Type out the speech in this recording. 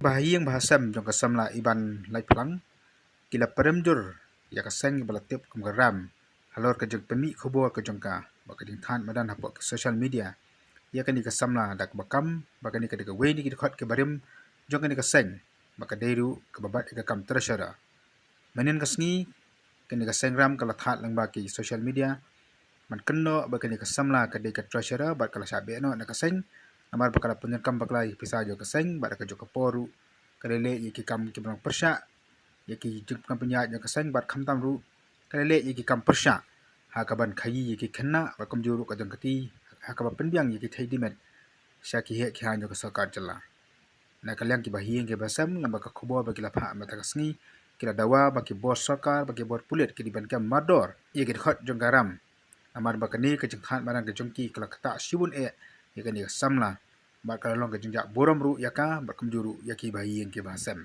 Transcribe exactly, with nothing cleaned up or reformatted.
Bahaïing bahasem jong ka samla Iban Laitphlang ki la prem jur ïa ka seng ba la tip kum ka RAM halor ka jingpynmih khubor ka jong ka bad ka jingthan madan hapoh ki social media ïa kane ka samla da kaba kam ba kane ka dei kawei na ki dkhot kiba rim jong kane ka seng bad ka dei ruh kaba bat ïa ka kam treasurer. Mynhynnin ka sngi kane ka seng RAM ka la thad lyngba ki social media ban kynnoh ba kane ka samla ka dei ka treasurer bad ka la shah beh noh na ka seng namar ba ka la pyndonkam bakla ïa ki pisa jong ka seng bad ha kajuh ka por ruh ka la leh ïa ki kam kiba long pyrshah ïa ki jingpynïaid jong ka seng bad khamtam ruh ka la leh ïa ki kam pyrshah ha kaban khaïi ïa ki khynnah bad kumjuh ruh ka jong ka kti ha kaba pynbiang ïa ki thei dimet sha ki heh ki haiñ jong ka sorkar jylla. Na ka liang ki bahaïing ki bahasem, lyngba ka khubor ba ki la phah mynta ka sngi, ki la dawa ba ki bor sorkar bad ki bor pulit ki dei ban kem mardor ïa ki dkhot jong ka RAM namar ba kane ka jingthan madan ka jong ki ka la ktah shibun eh ïa kane ka samla bad ka la long ka jingjah burom ruh ïa ka bad kumjuh ruh ïa ki bahaïing ki bahasem.